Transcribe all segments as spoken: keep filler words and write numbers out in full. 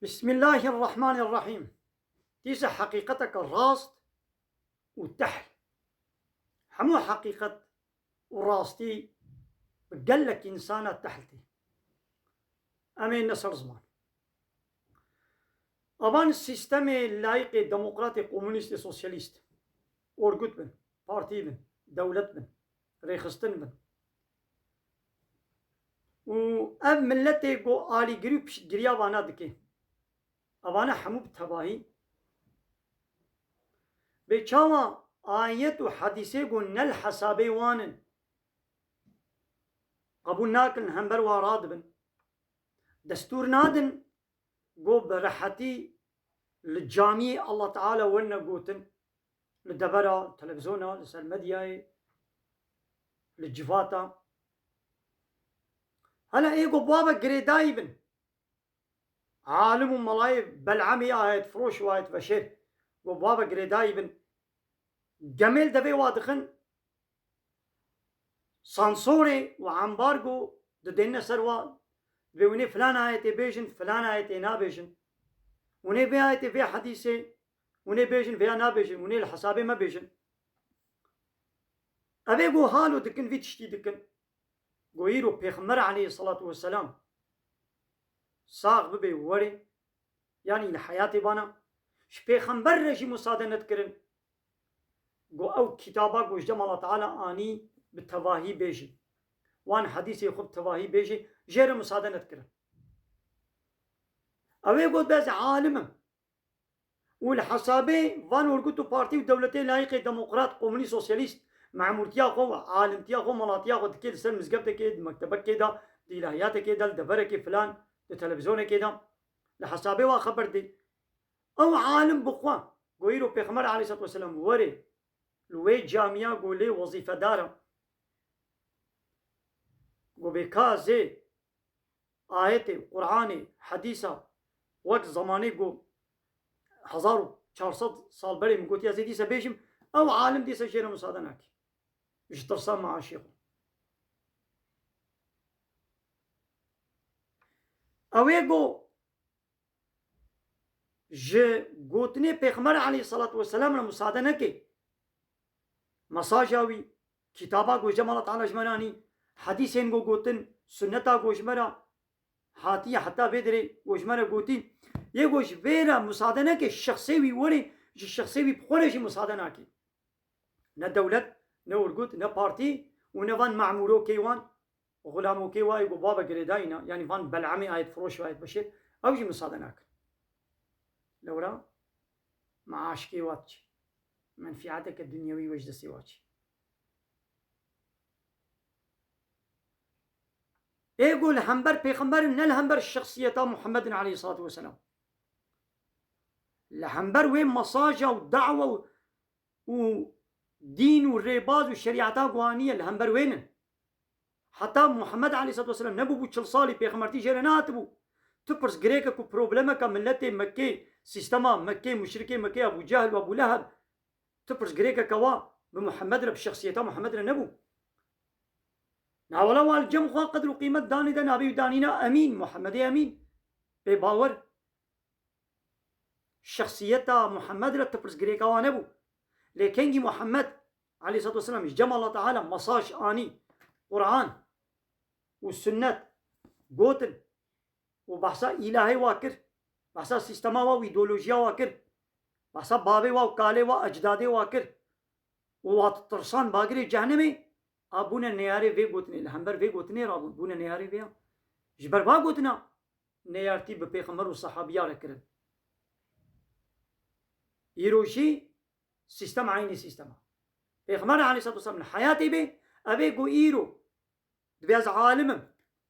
Bismillahirrahmanirrahîm. Dîsa heqîqeteke rast û tehl. Hemû heqîqet û rastî bi gelek însana tehl tê. Em ê ne ser ziman. Avan sîstemê layîqê demokratê, komunîstê, sosyalîst, orgut bin, partî bin, dewlet bin, rêxistin bin. Û ev miletê ku alîgirî û piştgiriya vana dike. Evane hemû bi tevahî. Bê çawa ayet û hedîsê ku ne li hesabê wan in, qebûl nakin, hember wan radibin. Destûr nadin ku bi rehetî li camiyê Allah Teala werine gotin, li devera, televîzyona, li ser medyayê, li civata. Hela ê ku bi wa ve girêdayî bin. Alim û melayê Belamê, ayetfiroş û ayetveşêr, ku bi wa ve girêdayî bin. Gemê li devê wa dixin, sansorê û ambargo didêne ser wa, dibê hûn ê filan ayetê bêjin, filan ayetê nabêjin. Hûn ê vê ayetê, vê hedîsê, hûn ê bêjin, vêya nabêjin, hûn ê li hesabê me bêjin. Ev ê ku halo dikin, vî tiştî dikin. Ku îro Pêxember aleyhisselatu vesselam sax bibe, were, yanî li heyatê vana, ji Pêxember re jî musade nedikirin. Ku ew kitaba ku ji cem Allah Teala anî bi tevahî bêjî. Wan hedîsê xwe bi tevahî bêjî, jê re musade nedikirin. Ew ê got, ez alim im. Û li hesabê van orgut û partî û dewletê layîqê demokrat, komunîst, sosyalîst, memûrtiya xwe û alimtiya xwe, melatiya xwe dikê li ser mizgeftekê, di mektebekê de, di îlahiyatekê de, li deverekê filan, di televîzyonekê de, li hesabê wa xeber dê. Ew alim bi xwe, ku îro Pêxember aleyhisselatu vesselam were, li wê camiya ku lê wezîfedar e, ku bê ka zê ayetê, Qur'anê, hedîsa, wek zemanê ku hezar û çar sed sal berê min gotiye, ez ê dîsa bêjim, ew alim dîsa jê re musade nake. Ji tirsa maaşê xwe. Ew ê ku ji gotinê Pêxember aleyhisselatu vesselam re musade neke. Mesaja wî, kitaba ku ji cem Allah Teala ji me re anî, hedîsên ku gotin, sunneta ku ji me re hatiye heta vê derê ku ji me re gotî, yê ku ji vê re musade neke, şexsê wî were, ji şexsê wî bi xwe re jî musade nake. Ne dewlet, ne orgut, ne partî û ne van memûrokê wan, xulamokê wa yê ku baba girêdayî ne, yanî van Belamê, ayetfiroş û ayetbeşêr, ew jî musade nakin. Lewra maaşkê wa diçe. Menfîateke dinyewî wê ji destê wa çê. Ê ku li hember Pêxember in, ne li hember şexsiyeta Muhammedin aleyhissalatu vesselam. Li hember wê mesaja û da'wa û û dîn û rêbaz û şerîeta ku aniye li hember wê nin. Heta Muhammed aleyhisselatu vesselam nebûbû çil salî, pêxembertî jê re nehatibû. Tu pirs girêkek û problemeka miletê Mekkê, sîstema Mekkê, muşrikê Mekkê, Ebû Cehl û Ebû Leheb, tu pirs girêkeke wa bi Muhammed re, bi şexsiyeta Muhammed re nebû. Na wela wa li cem xwe qedr û qîmet danê de, navê wî danîna Emîn, Muhammedê Emîn. Pê bawer. Şexsiyeta Muhammed re tu pirs girêka wan nebû. Lê kengî Muhammed aleyhisselatu vesselam ji cem Allah Teala mesaj anî, Quran û sunnet gotin û behsa îlahê wa kir, behsa sîstema wa û îdeolojiya wa kir, behsa bavê wa û kalê wa, ecdadê wa kir û wa tirsan bagirê cehnemê, a bûne neyarê vê gotinê, li hember vê gotinê rabûn, bûne neyarê vê ya. Ji ber va gotina neyartî bi pêxember û sehabiya re kirin. Îro jî sîstem eynî sîstem e. Pêxember aleyhisselatu vesselam li heyatê bê, ev ê ku îro dibê ez alim im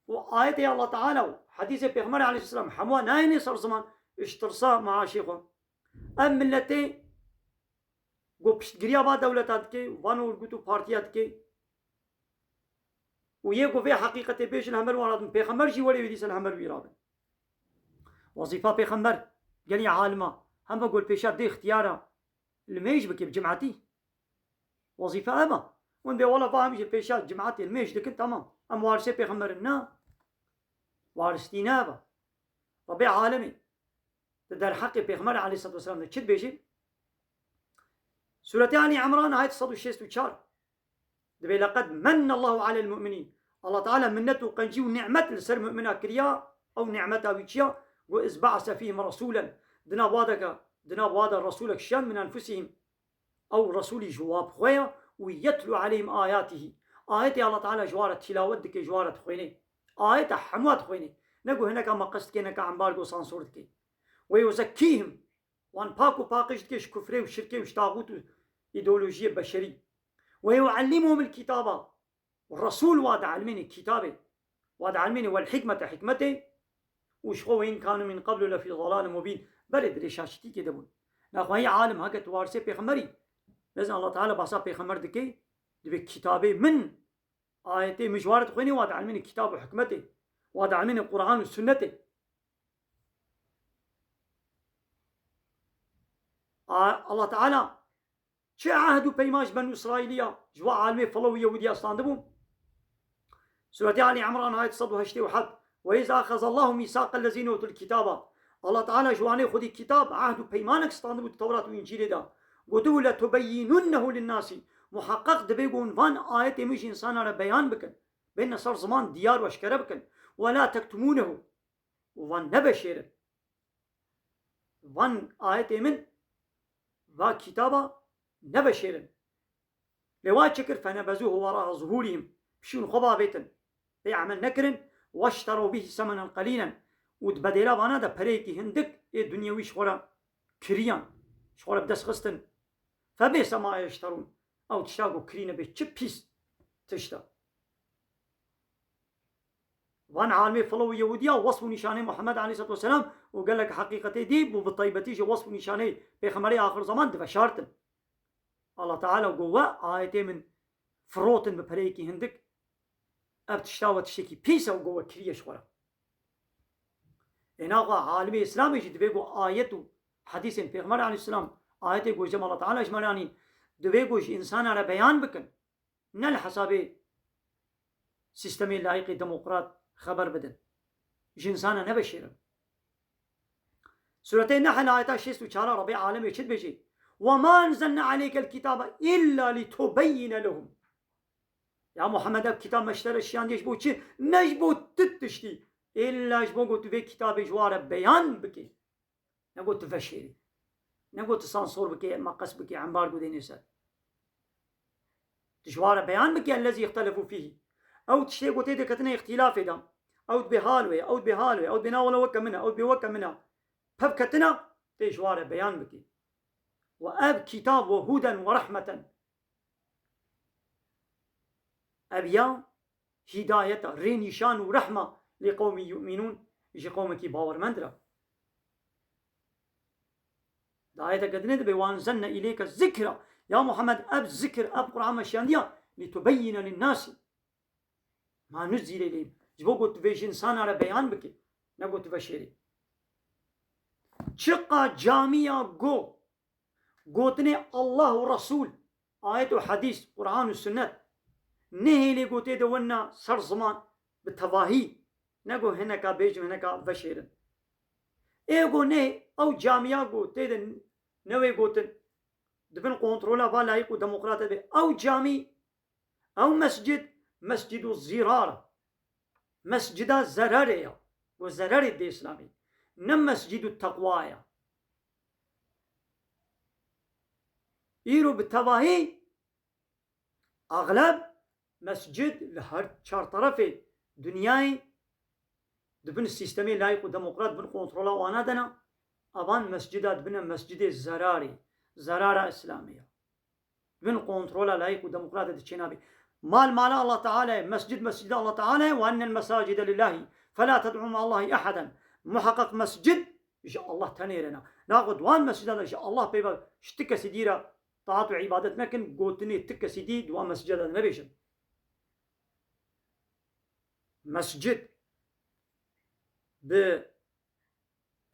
û ayetê Allah Teala û hedîsê Pêxember aleyhisselam hemû nayêne ser ziman, ji tirsa maaşê xwe. Ev miletê ku piştgiriya va dewleta dike, van orgut û partiya dike û yê ku vê heqîqetê bêjin, li hember wan radin. Pêxember jî were wê dîsa li hember wî rabin. Wezîfa pêxember, gelî alima, hembe ku li pêşa dê ixtiyara li mêj bike, bi cimatî. Wezîfa ev e. Hûn bê wela va em jî pêşa cimatê li mêj dikin, temam. Em warisê pêxember in. Na. Waristî ne ev e. Rebê alemê. di derheqê Pêxember aleyhissalatu vesselam de çi dibêje? Sûretê Ali Imran ayet sed û şêst û çar. Dibê, "Leqed mennallahu alel mu'minîn." Allah Teala minnet û qencî û nimet li ser mu'mina kiriya, ew nimeta wî çi ya? Got, "Iz ba'se fîhim resûlen." Di nav wa de ke, di nav wa de resûlek şiyan min enfusihim. Ew resûlî ji wa bi xwe ya û yetlu aleyhim ayatihî. Ayetê Allah Teala ji wa re tîlawet dike, ji wa re dixwêne. Ayeta hemû dixwêne. Ne ku hineka meqes dike, hineka embargo, sansor dike. Ve yuzekkîhim. Wan pak û paqij dike ji kufrê û şirkê û ji taxût û îdeolojiyê beşerî. Ve yuallimuhumul kitaba. Resûl wa dielmêne kitabê. Wa dielmêne wel hikmete, hikmetê. Û ji xwe ve in kanu min qablu lefî dalalin mubîn. Berê di rêşaşitîkê de bûn. Naxweyî alim heke tu warisê pêxemberî. Bezin Allah Teala basa pêxember dike. Dibê kitabê min, ayetê min ji wa re dixwêne, wa dielmêne kitab û hikmetê. Wa dielmêne Quran û sunnetê. A-, Allah Teala çi ehd û peyman ji Benû Îsraîliya, ji wa alimê filo û Yehûdiya standibû? Sûretê Ali Imran ayet sed û heştê û heft. Ve iz axezallahu mîsaqel lezîne utul kitaba. Allah Teala ji wanê xwedî kitab, ehd û peymanek standibû di Tewrat û Încîlê de. Gotibû, "Letubeyyinunnehu linnasî." Muheqeq dibê ku hûn van ayetê min ji însana re beyan bikin. Bêne ser ziman diyar û eşkere bikin. "Ve la tektumûnehu." Û van neveşêrin. Van ayetê min, va kitaba neveşêrin. Lê wa çi kir? "Fenebezûhu wera'a zuhûrihim." Pişûn xwe bavêtin. Pê emel nekirin. "Weşterû bihi semenen qelîlen." Û di bedêla vana de pereyekî hindik ê dunyewî ji xwe re kiriyan. Ji xwe re bi dest xistin. "Febêse ma yeşterûn." Ew tişta ku kirîne bê çi pîs tişt e. Van alimê filo û Yehûdiya wesf û nîşanê Muhammed aleyhissalatu vesselam û gelek heqîqetê dî bû, bi taybetî jî wesf û nîşanê Pêxemberê axir zaman diveşartin. Allah Teala got, "We ayetê min firotin bi pereyekî hindik." Ev tişta we tiştekî pîs e û got we kiriye ji xwe re. Ê naxa alimê Îslamê jî divê got ayet û hedîsên Pêxember aleyhisselam, ayetê got ji cem Allah Teala ji me re anîn, divê got ji însana re beyan bikin. Ne li hesabê sîstemê layîqê demokrat xeber bidin. Ji însana neveşêrin. Sûretê Nehl ayeta şêst û çar Rebbê alemê çi dibêjê? "Ve ma enzelne aleykel kitabe illa litubeyyine lehum." Ya Muhammed, ev kitab me ji te re şiyandiye ji bo çi? Ne ji bo tu tiştî. Illa ji bo ku tu vê kitabê ji wan re beyan bikî. Ne got tu veşêrî. Ne got tu sansor bike, meqes bike, embargo dênê ser. Tu ji wan re beyan bike, ellezî ixtelefû fîhî. Ew tiştê ku tê de ketine îxtîlafê de. Ew dibê hal wê, ew dibê hal wê, ew dibê na wele weke min e, ew dibê weke min e. Pev ketine, tê ji wan re beyan bike. Ve ev kitab ve huden ve rehmeten. Ev ya hîdayeta, rênîşan û rehma lê qewmî yu'minûn, ji qewmekî bawermend re. Di ayeteke dinê dibê, "Ve enzelne îleyke zikra." Ya Muhammed, ev zikir, ev Qur'an me şiyandiya, litubeyyine linnasî ma nuzzile ileyhim. Ji bo ku tu vê ji însana re beyan bike, ne ku tu veşêrî. Çiqa camiya go gotinê Allah û Resul, ayet û hedîs, Qur'an û sunnet, nehêlê gotê de wina ser ziman bi tevahî, ne go hineka bêjim, hineka veşêrin. Ê go nê, ew camiya go tê de newê gotin, di bin kontrola va layîq û demokrat de be, ew camî, ew mescid, mescid û zirar. Mescida zerarê ya. Ku zerarê dê Îslamê. Ne mescid û teqwa ya. Îro bi tevahî axleb mescid li her çar terefê dinyayê di bin sîstemê layîq û demokrat bin kontrola wana de ne. Avan mescida dibine mescidê zerarê. Zerara Îslamê ya. Bin kontrola layîq û demokrat de çênabê. Mal mala Allah Teala ye, mescid mescida Allah Teala ye, "Ve ennel mesacide lillahi, fela ted'u ma'allahi ehaden." Muheqeq mescid ji Allah tenê re ne. Naxwe di wan mescida de ji Allah peyva ji ti kesî dî re taat û îbadet nekin, gotinê ti kesî dî di wan mescida de nebêjin. Mescid bi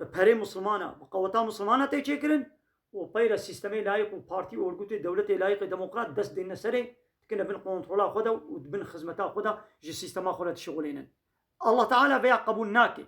bi perê Musulmana, bi qeweta Musulmana tê çêkirin û peyre sîstemê layîq û partî û orgûtê dewletê layîqê demokrat dest dêne serê, dikine bin kontrola xwe de û di bin xizmeta xwe de ji sîstema xwe re dişixulênin. Allah Teala veya qebûl nake.